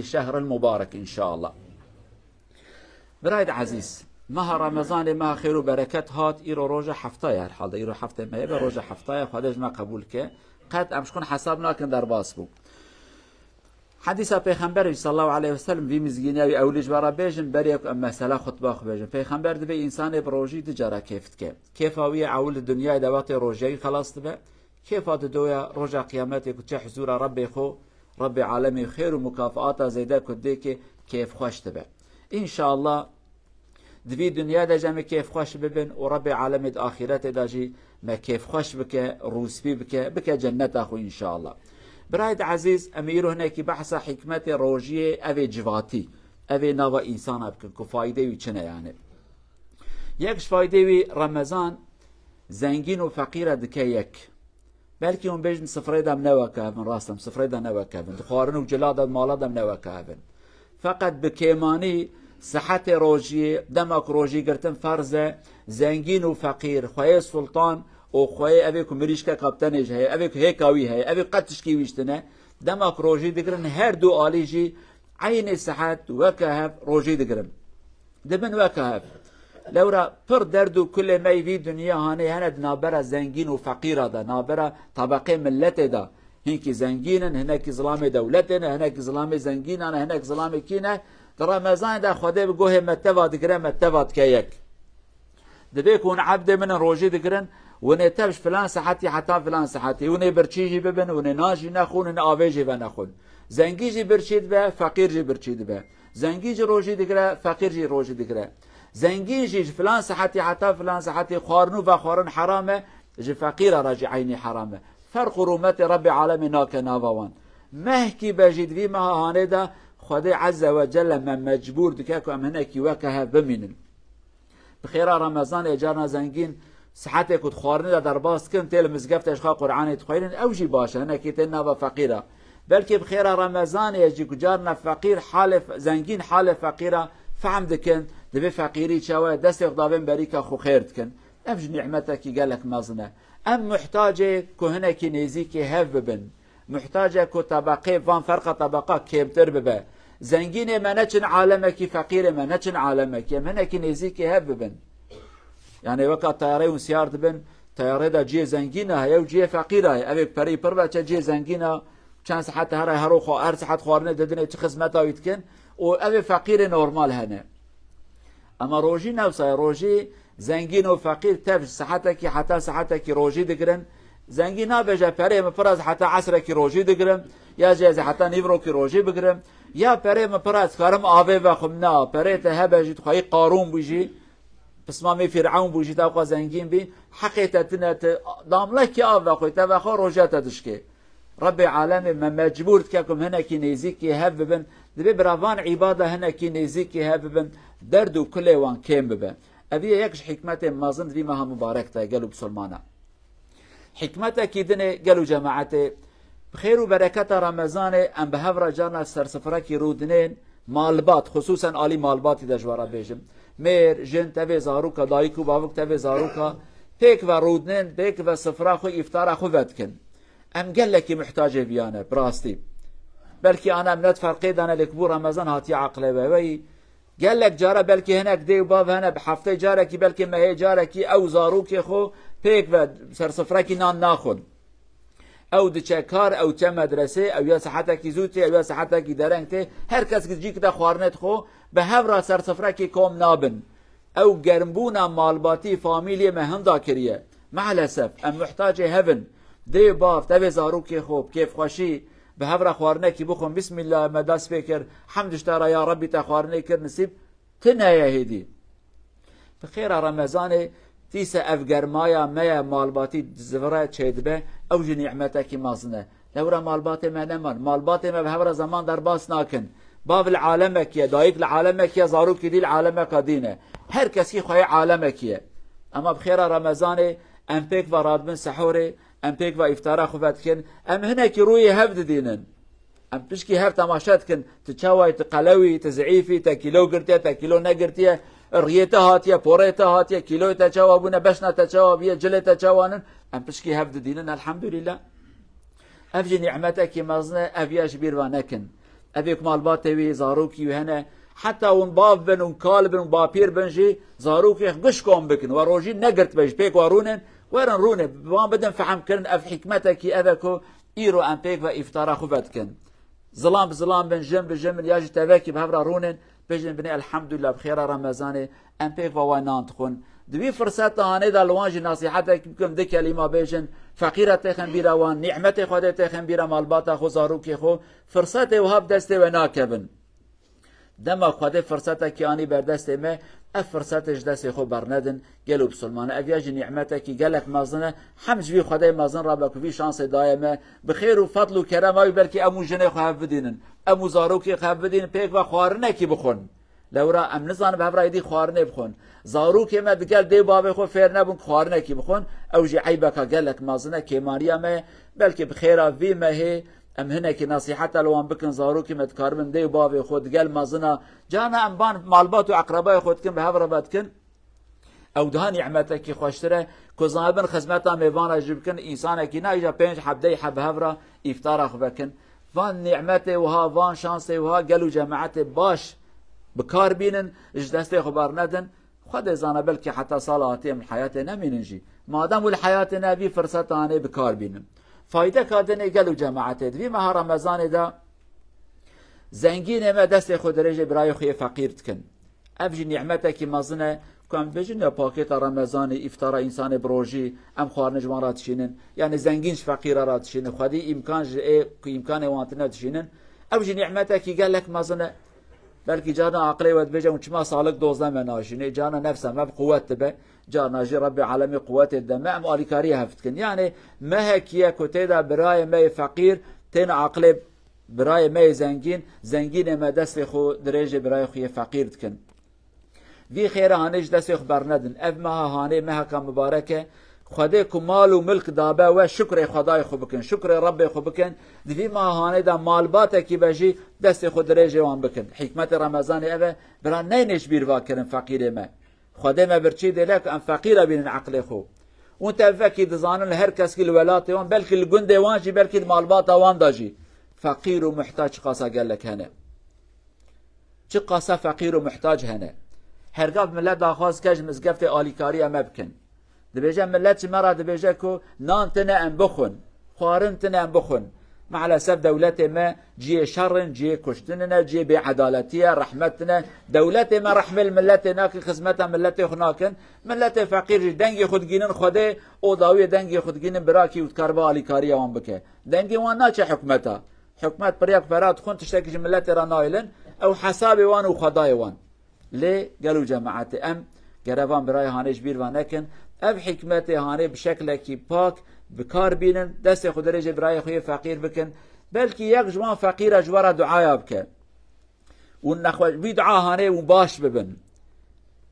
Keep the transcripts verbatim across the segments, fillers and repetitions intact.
şehril mubarek inşallah. Birayê ezîz, meha Remezanê meha xêr û bereket hat, îro roja hefta ye herhalde. Îro heftê me hebe, roja hefta ye, Xwedê ji me qebûl ke. Qet em ji xwe hesab nakin derbas bû. Hedîsa Pêxember sallallahu aleyhi ve sellem vî mizgîniya wî ewlî ji we re bêjin, berê ku em mesela xutba xwe bêjin. Pêxember dibê însanê bi rojî du cara kêf dike. Kêfa wî ye ewil di dinyayê de wextê rojiyê wî xelas dibe. Kêfa didoya roja qiyametê ku çe huzûra Rebbê xwe, Rebbê alemê xêr û mukafaata zêde ku dê ke kêfxweş dibe. Înşallah di vî dinya de jî em ê kêfxweş bibin û Rebbê alemê di axîretê de jî me kêfxweş bike, rûspî bike, bike cenneta xwe înşallah. Birayê ezîz, em ê îro hinekî behsa hikmetê rojiyê, ev ê civatî, ev ê nava însana bikin ku faydê wî çi ne yani. Yek ji faydê wî Remezan zengîn û feqîre dike yek. Belkî hûn bêjin sifrê de em ne weke hev in, rast em sifrê de ne weke hev in. Di xwarin û cila de, mala de em ne weke hev in. Feqet bi kêmanî sihetê rojiyê, dema ku rojî girtin ferz e, zengîn û feqîr, xweyê sultan û xweyê evê ku mirîşkeka bi tenê jî heye, evê ku hêka wî heye, evê qet tişkî wî ji tine, dema ku rojî digirin her du alî jî eynî sihet weke hev rojî digirin. Dibin weke hev. Lewra pir derd û kulê me yî vî dinya hanê hene di navbera zengîn û feqîra de, navbera tebeqê miletê de. Hinkî zengîn in, hinekî zilamê dewletê ne, hinekî zilamê zengînan e, hinek zilamê kî ne. Di Remezanê de Xwedê bi guhê me teva digire, me teva dike yek. Dibê ku hûn ebdê min in rojî digirin, hûn ê tev ji filan sihetî heta filan sihetî, hûn ê birçî jî bibin, hûn ê nan jî nexwin, hûn ê avê jî venexwin. Zengî jî birçî dibe, feqîr jî birçî dibe. Zengî jî rojî digire, feqîr jî rojî digire. Zengîn jî ji filan sihetî heta filan sihetî xwarin û vexwarin heram e, ji feqîra re jî eynî heram e. Ferq û rûmetê Rebbê alemê nake nava wan. Mehkî be jî di vî meha hanê de Xwedê Ezze ve Celle me mecbûr dike ku em hinekî weke hev bimînin. Bi xêra Remezanê carna zengîn sihetê ku di xwarinê de derbas dikin, tê li mizgeftê ji xwe Qur'anê dixwînin, ew jî baş e, hinekî tê nava feqîra. Belkî bi xêra Remezanê jî ku carna feqîr halê fe-, zengîn halê feqîra fehm dikin, dibê feqîrî çawa ye, destê xwe davên berîka xwe xêr dikin. Ev jî nîmetekî gelek mezin e. Em muhtacê ku hinekî nêzîkî hev bibin. Muhtac e ku tebeqê van ferqa tebeqa kêmtir bibe. Zengînê me neçin alemekî, feqîrê me neçin alemekî. Em hinekî nêzîkî hev bibin. Yani weka teyareyê hûn siyar dibin, teyarê de cihê zengîna heye û cihê feqîra heye. Evê perî pir ve çe cihê zengîna, çend sihet here, her xwe, her sihet xwarinê didinê, çi xizmeta wî dikin û evê feqîrê normal hene. Ema rojî newsa ye, rojî zengîn û feqîr tev ji sihetekî heta sihetekî rojî digirin. Zengîn nabêje perê min pir ez heta esrekî rojî digirim, ya jî ez ê heta nîvrokî rojî bigirim. Ya perê min pir ez karim avê vexwim, na, perê te hebe jî dixweyî Qarûn bû jî, pismamê Fîrewn bû jî, te xwe zengîn bî, heqê te tine, tu damlekî av vexwî, te vexwe roja te dişkê. Rebbê alemê me mecbûr dike ku em hinekî nêzîkî hev bibin. Dibê bira van îbada hinekî nêzîkî hev bibin, derd û kulê wan kêm bibe. Ev yê yek ji hikmetên mezin di vî meha mubarek de gelo bisilmana. Hikmetekî dinê gelo cemaetê, bi xêr û bereketa Remezanê em bi hev re carna sersifrekî rûdinên, malbat, xisûsen alî malbatî de ji we re bêjim. Mêr, jin, tevê zaroka, dayik û bavik tevê zaroka, pêk ve rûdinên, pêk ve sifra xwe, îftara xwe vedikin. Em gelekî muhtacê viya ne, bi rastî. Belkî ana em ne di ferqê de ne, lê ku bû Remezan hatiye aqilê we. Weyî, gelek cara belkî hinek dê û bav hene, bi heftê carekî, belkî mehê carekî ew zarokê xwe pêk ve sersifrekî nan naxwin. Ew diçe kar, ew diçe medresê, ew ya saetekî zû tê, ew ya saetekî dereng tê. Her kes cîk de xwarinê dixwe, bi hev re sersifrekî kom nabin. Ew germbûna malbatî famîliyê me hinda kiriye. Maalesef, em muhtacê hev in. Dê, bav, tevê zarokê xwe, bi kêfxweşî, bi hev re xwarinekî bixwin. Bismillah, me dest pê kir. Hemd ji te re ya Rebbî te xwarinê kir nisîb. Tune ye hêdî. Bi xêra Remezanê, dîse ev germaya me ye, malbatî zivire çêdibe, ew jî nîmetekî mezin e. Lewra malbatê me neman. Malbatê me bi hev re zeman derbas nakin. Bav li alemekî ye, dayik li alemekî ye, zarokî dî li alemeka dî ne. Her kesî xweyê alemekî ye. Ema bi xêra Remezanê em pêk ve radibin sehorê, em pêk ve îftara xwe vedikin, em hinekî rûyê hev didînin. Em pişkî hev temaşe dikin, tu çawa yî, tu qelew î, tu zeîf î, te kîlo girtiye, te kîlo negirtiye, riyê te hatiye, porê te hatiye, kîloyê te çawa bûne, beşna te çawa bûye, cilê te çawa nin, em pişkî hev didînin, elhamdulîllah. Ev jî nîmetekî mezin e, ev ya ji bîr ve nekin. Ev ê ku malbatê wî, zarokî wî hene, heta hûn bav bin, hûn kal bin, hûn bapîr bin jî, zarokê xwe giş kom bikin. We rojî negirt be ji pêk we rûnin, werin rûnin, wan bidin fehmkirin, ev hikmetekî ev e ku îro em pêk ve îftara xwe vedikin. Zilam bi zilam bin, jin bi jin bin, ya jî tevekî bi hev re rûnin, bêjin binê elhamdulillah bi xêra Remezanê, em pêk ve wa nan dixwin. Di vî firseta hanê de li wan jî nasîhetekî bikim, di kelîma bêjin, feqîra têxin bîra wan, nîmetê Xwedê têxin bîra malbata xwe, zarokê xwe, firsetê wiha bi destê we nakevin. Dema Xwedê firsetekî anî ber destê me, ev firsetê ji destê xwe bernedin. Gelo bisilmane, ev ya jî nîmetekî gelek mezin e. Hem ji vî Xwedê mezin re be ku vî şansê daye me. Bi xêr û fetl û kerema wî belkî em û jinê xwe hev bidînin. Em û zarokê xwe hev bidînin, pêk ve xwarinekî bixwin. Lewra em nizanin bi hev re êdî xwarinê bixwin. Zarokê me digel dê û bavê xwe fêr nebûn ku xwarinekî bixwin. Ew jî eybeka gelek mezin e, kêmaniya me ye. Belkî bi xêra vî mehê em hinekî nesîheta li wan bikin, zarokê me dikaribin dê û bavê xwe digel mezina, carna em van malbat û eqrebayê xwe dikin, bi hev re vedikin. Ew daha nîmetekî xweştir e ku zanibin xizmeta mêvana jî bikin, însanekî na îja pênc heb, deh heb bi hev re îftara xwe vekin. Van nîmetê wiha, van şansê wiha gel û cemaetê baş bi kar bînin, ji destê xwe bernedin. Xwedê zane, belkî heta sala hatî em li heyatê nemînin jî. Madem û li heyatê ne, vî firseta hanê bi kar bînin. Faydeka dinê gel û cemaetê. Di vî meha Remezanê de zengînê me destê xwe dirêjê birayê xwe yê feqîr dikin. Ev jî nîmetekî mezin e ku em dibêjin ya pakêta Remezanê, îftara însanê bi rojî, em xwarinê ji wan re dişînin. Yanî zengîn ji feqîra re dişînin. Xwedî îmkan ji ê ku îmkanê wan tine dişînin. Ev jî nîmetekî gelek mezin e. Belkî carna aqilê we dibêje, hûn çima salik dozdeh me naşînê, carna nefsa me bi quwet dibe, carna jî Rebbê alemê quwetê dide me, em alîkariyê hev dikin. Yanî mehekî ye ku tê de birayê me yê feqîr tên aqilê birayê me yê zengîn, zengînê me destê xwe dirêjê birayê xwe yê feqîr dikin. Vî xêra hanê ji destê xwe bernedin. Ev meha hanê meheka mibarek e. Xwedê ku mal û milk dabe we, şukrê Xwedayê xwe bikin, şukrê Rebbê xwe bikin. Di vî meha hanê de malbatekî be jî destê xwe dirêjê wan bikin. Hikmetê Remezanê ev e, bira neyne ji bîr va kirin feqîrê me. Xwedê me birçî dêle ku em feqîra bînin eqlê xwe. Hûn tevvekî dizanin li her keskî li welatê wan, belkî li gundê wan jî, belkî li malbata wan de jî feqîr û muhtac çiqasa gelek hene. Çiqasa feqîr û muhtac hene. Hergav milet daxwaz ke ji mizgeftê alîkariya me bikin. Dibêje milet ji me re dibêje ku nan tine em bixwin, xwarin tine em bixwin. Maalesef dewletê me cihê şer in, cihê kuştin in e, cihê bêedaletî ye, rehmet tine. Dewletê me rehmê li miletê nake, xizmeta miletê xwe nakin. Miletê feqîr jî dengê xwe digînin Xwedê, o dawiyê dengê xwe digînin birakî û dikaribe alîkariya wan bike. Dengê wan naçe hikûmeta. Hikûmet pirya ku pera dixwin tiştekî ji miletê re nayêlin. Ew hesabê wan û Xwedayê wan. Lê gelo cemaetê em gere van birayê hanê ji bîr ve nekin. Ev hikmetê hanê bi şeklekî pak bi kar bînin, destê xwe dirêjê birayê xwe yê feqîr bikin. Belkî yek ji wan feqîra ji we re duaya bike. Û nexwe-, vî dua hanê û baş bibin.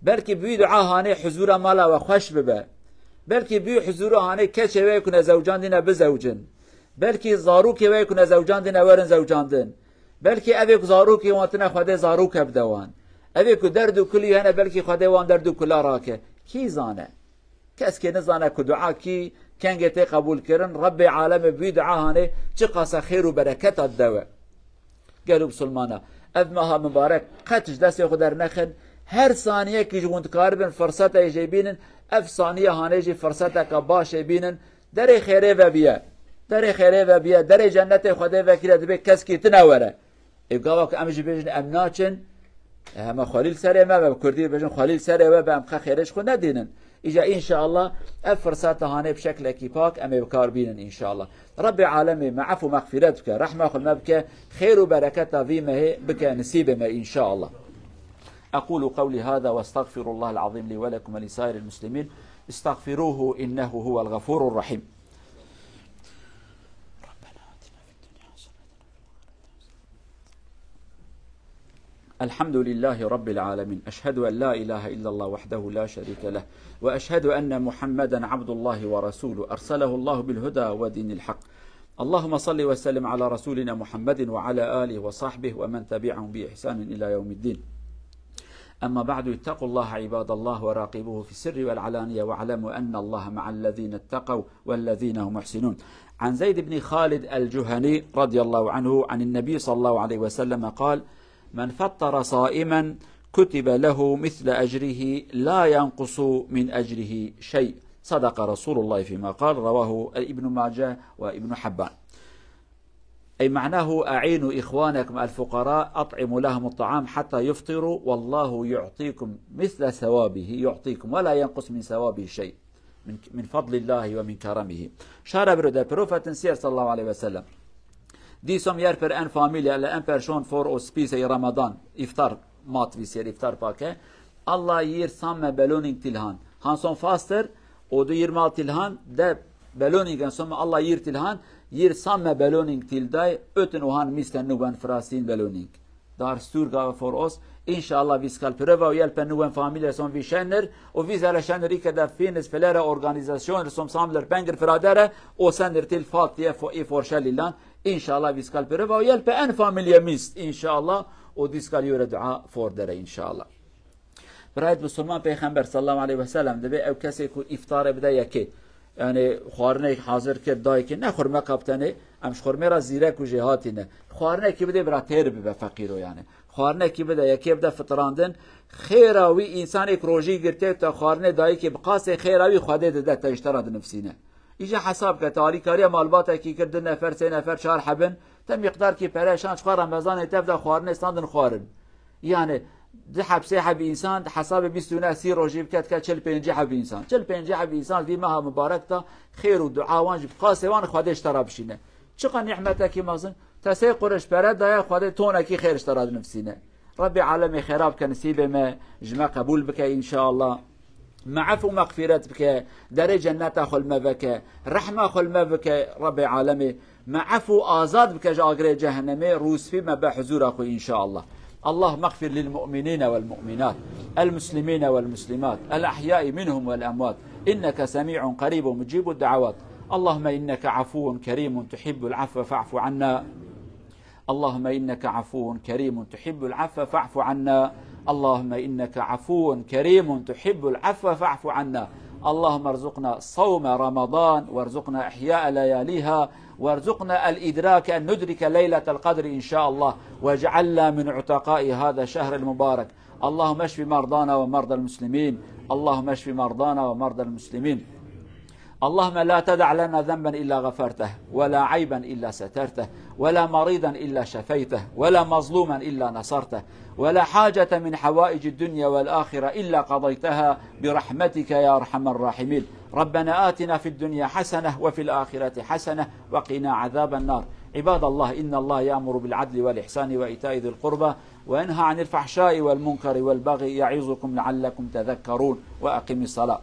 Belkî bi vî dua hanê huzûra mala we xweş bibe. Belkî bi wî huzûra hanê keçê we ku nezewcandîne bizewcin. Belkî zarokê we ku nezewcandîne werin zewcandin. Belkî ev ê ku zarokê wan tine Xwedê zaroke bide wan. Ev ê ku derd û kulî hene, belkî Xwedê wan derd û kula rake. Kî zane? Kes kê nizane ku dua kî kengê tê qebûlkirin, Rebbê alemê bi wî dua hanê çiqasa xêr û bereketa dide we. Gelo bisilmana, ev meha mibarek qet ji destê xwe dernexin. Her saniyekî ji hûn dikaribin firseta jê bînin, ev saniye hanê jî firseteka baş ê bînin. Derê xêrê vebiye. Derê xêrê vebiye. Derê cennetê Xwedê vekiriye, dibê keskî tine were. Ê gava ku em jî bêjin em naçin, e, hema xwelî li serê me be, bi kurdî bêjin xwelî li serê we be, em qe xêrê ji xwe nedînin. Îca înşeallah ev firseta hanê bi şeklekî pak em ê bi kar bînin înşeallah. Rebbê alemê me efû mexfîret bike, rehma xwe me bike, xêr û bereketa vî mehê bike nisîbê me înşeallah. أقول قولي هذا وأستغفر الله العظيم لي ولكم ولسائر المسلمين. استغفروه إنه هو الغفور الرحيم. الحمد لله رب العالمين. أشهد أن لا إله إلا الله وحده لا شريك له، وأشهد أن محمدا عبد الله ورسوله، أرسله الله بالهدى ودين الحق. اللهم صل وسلم على رسولنا محمد وعلى آله وصحبه ومن تبعهم بإحسان إلى يوم الدين. أما بعد، اتقوا الله عباد الله وراقبوه في السر والعلانية، واعلموا أن الله مع الذين اتقوا والذين هم محسنون. عن زيد بن خالد الجهني رضي الله عنه عن النبي صلى الله عليه وسلم قال: من فطر صائما كتب له مثل أجره لا ينقص من أجره شيء. صدق رسول الله فيما قال. رواه ابن ماجه وابن حبان. أي معناه: أعينوا إخوانكم الفقراء، أطعموا لهم الطعام حتى يفطروا، والله يعطيكم مثل ثوابه، يعطيكم ولا ينقص من ثوابه شيء، من، من فضل الله ومن كرمه. Şara biro de Profetin siyer sallallahu aleyhi ve sellem. Dîsom yer per en familya, le en person for o spise i Ramadan, iftar mat vi siyer, iftar pake. Allah yir samme beloning tilhan. Han som faster, o du yirmi altı ilhan de beloning en som Allah yir tilhan, yir samme beloning tildai, öten ohan misten nuben frasin beloning. Dar stur gave for os, inşallah vi skal pröva u yelpe nuben familie som vi şenner, u vi zele şenner ike de finis felere organizasyonner som samler pengir fradere, o senner til fat diye fo-, i forşel ilan, inşallah vi skal pröva u yelpe en familie mist, inşallah, o di skal yore dua for dere, inşallah. Birayet Musulman Peyxember sallallahu aleyhi ve sellem dibe ew kesê ku îftarê bide yekê. Yani xwarinê hazir kir dayê kê, ne xurme kaptenê, em ji xurmê re zîrek û jêhatî ne. Xwarinekî bide bira têr bibe feqîro yani. Xwarinekî bide yekê bide fitirandin. Xêra wî însanê ku rojî girtê te xwarinê dayê kê bi qasê xêra wî Xwedê dide te ji te re dinivsîne. Îja hesab ke te alîkariya malbatekî kir du nefer, sê nefer, çar hebin, te miqdarkî pere şan çixwe Remezanê tev de xwarinê standin xwarin. Yani di heb sê heb însan di hesabê bîst û neh sî rojî bike dike çil pêncî heb însan. Çil pêncî heb însan vî meha mibarek de xêr û dua wan jî bi qasê wan Xwedê ji te re bişîne. Çiqa nîmetekî mezin, te sê quriş pere daye Xwedê tonekî xêr ji te re dinivsîne. Rebbê alemê xêra bike, nisîbê me ji me qebûl bike înşallah. Me efû mexfîret bike, derê cenneta xwe li me veke, rehma xwe li me bike, Rebbê alemê. Me efû azad bike ji agirê cehennemê, rûspî me be huzûra xwe înşallah. اللهم اغفر للمؤمنين والمؤمنات، المسلمين والمسلمات، الأحياء منهم والأموات، إنك سميع قريب مجيب الدعوات. اللهم إنك عفو كريم تحب العفو فاعف عنا. اللهم إنك عفو كريم تحب العفو فاعف عنا. اللهم إنك عفو كريم تحب العفو فاعف عنا. اللهم ارزقنا صوم رمضان وارزقنا إحياء لياليها وارزقنا الإدراك أن ندرك ليلة القدر إن شاء الله واجعلنا من عتقاء هذا الشهر المبارك. اللهم اشف مرضانا ومرضى المسلمين. اللهم اشف مرضانا ومرضى المسلمين. اللهم لا تدع لنا ذنبا إلا غفرته، ولا عيبا إلا سترته، ولا مريضا إلا شفيته، ولا مظلوما إلا نصرته، ولا حاجة من حوائج الدنيا والآخرة إلا قضيتها برحمتك يا أرحم الراحمين. ربنا آتنا في الدنيا حسنة وفي الآخرة حسنة وقنا عذاب النار. عباد الله، إن الله يأمر بالعدل والإحسان وإيتاء ذي القربى وينهى عن الفحشاء والمنكر والبغي يعظكم لعلكم تذكرون. وأقم الصلاة.